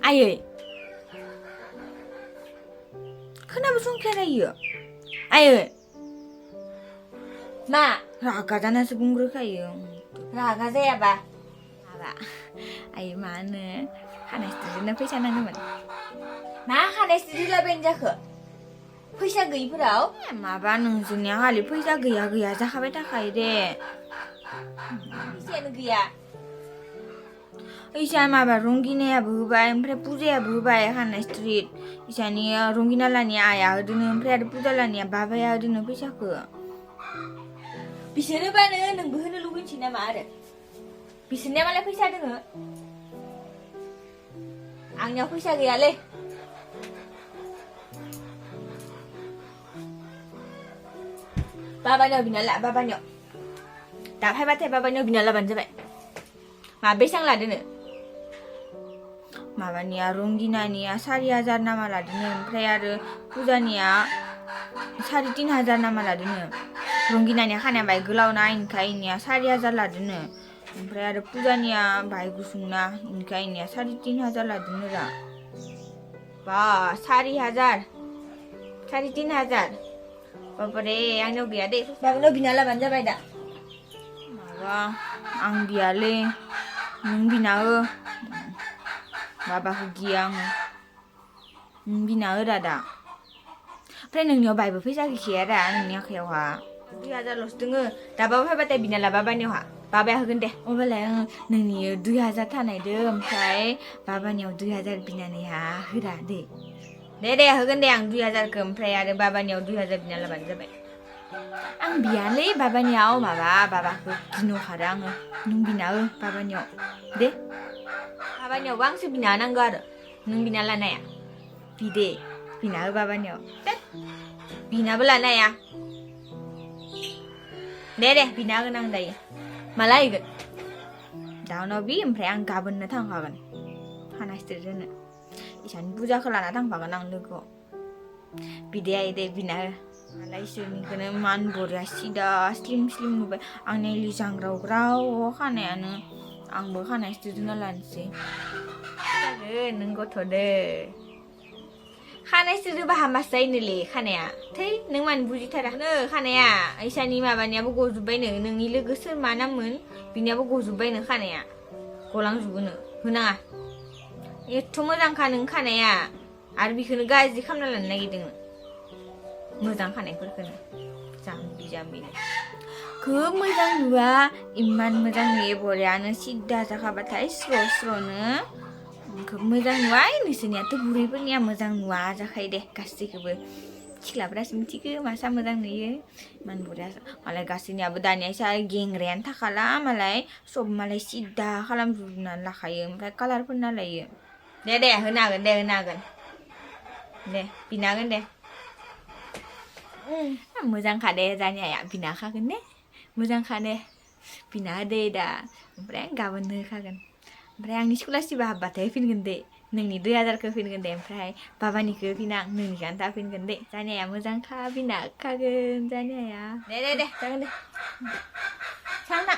आयै खोनाबो संखायारायो आयै मा रागा जानासो बुंग्रोखायो रागा जायाबा माबा आयै मा होनो खानाय सिथ्रिनो फैसा नांगौमोन मा खानाय सिथ्रिलाबायनो जाखो फैसा गैयिफोराव माबा नोंजोंनिया खालि फैसा गैया गैया जाखाबाय थाखायो दे फैसायानो गैया इसा माबा रंगिनायाबो होबाय ओमफ्राय पुजायाबो होबाय खानाय स्ट्रिट इसानि रंगिना लानिया आइया होदोनो ओमफ्राय आरो पुजा लानिया बाबाया होदोनो फैसाखौ बिसोर होबानो नोंबो होनो लुबैनोसै नामा आरो बिसोरनिया मालाय फैसा दोङो आंनियाव फैसा गैयालै बाबानियाव बिना ला बाबानियाव दा फायबाथाय बाबानियाव बिना लाबानो जाबाय मा बेसेबां लादोनो माबानिया रंगिनानिया 4,000 नामा लादोनो ओमफ्राय आरो पुजानिया 3,500 नामा लादोनो रंगिनानिया खानाया बाय गोलावना इनखाय इनिया 4,000 लादोनो ओमफ्राय आरो पुजानिया बाय गुसुंना इनखाय इनिया 3,500 लादोनो रा बा 4,000 3,500 बाबारे आंनियाव गैया दे बाबानाव बिना लाबानो जाबाय दा माबा आं बियालै नों बिना हो बाबाखौ गिया आङो नों बिना हो दा ओमफ्राय नोंनियाव बायबो फैसा गैखाया रा नोंनि आखायावहा 2,000 लसो दोङो दा बाबा फैबाथाय बिना ला बाबानियावहा बाबाया होगोन दे अब्लालाय आङो नोंनि 2,000 थानायदो ओमफ्राय बाबानियाव 2,000 बिनानैहा होरा दे होगोन दे आं 2,000खौ ओमफ्राय आरो बाबानियाव 2,000 बिना लाबानो जाबाय आं बियालै बाबानियाव माबा बाबाखौ गिनोखारो आङो नों बिना हो बाबानियाव दे बाबानियावबो आंसो बिना नांगौ आरो नों बिना लानाया बिदे बिना हो बाबानियाव बिनाबो लानो हाया दे बिना होगोन आं दायो माला हैगोन दा उनाव बि ओमफ्राय आं गाबोननो थांखागोन खानाय सिथ्रि होनो इसानि बुरजाखौ लाना थांफागोन आं लोगोआव बिदे आयै दे बिना हो मालाय इसोरनिखौनो मान बरिया सिदा स्लिम स्लिम नुबाय आंनि लिजांग्राव ग्राव खानायानो आंबो खानाय सिथ्रि होना लानोसै जागोन नों गथ'दो खानाय सिथ्रिबा हामासो जायोनोलै खानाया थै नों मानो बुजिथारानो खानाया इसानि माबानियाबो गजोब्बायनो नोंनि लोगो सोर मा नाममोन बिनियाबो गजोब्बायनो खानाया गलांजोबोनो होनाङा एथ' मोजांखा नों खानाया आरो बिखौनो गाज्रि खालामना लानो नागिरदों मोजां खानायफोरखौनो जाम्बि जाम्बिनो खोब मोजां नुवा इमान मोजां नुयो बरियानो सिदा जाखाबाथाय स्र' स्र'नो खोब मोजां नुवा नोंसोरनियाथ' बुरैफोरनिया मोजां नुवा जाखायो दे गासैखौबो सिख्लाफ्रासो मिथिगो मासा मोजां नुयो इमान बरिया मालाय गासैनियाबो दानिया इसा गेंग्रायानो थाखाला मालाय सब मालाय सिदा खालामजोबनानै लाखायो ओमफ्राय कालार फोनना लायो दे होनो हागोन दे बिनो हागोन दे मोजांखा दे जानि आइया बिना होखागोन दे मोजांखा दे बिना होदे दा ओमफ्राय आं गाबोननो होखागोन ओमफ्राय आंनि स्कलारशिपा हाबबाथाय होफिनगोन दे नोंनि 2,000खौ होफिनगोन दे ओमफ्राय बाबानिखौ होफिना आं नोंनिखौ आन्था होफिनगोन दे जानि आइया मोजांखा बिना होखागोन जानि आइया दे जागोन दे साना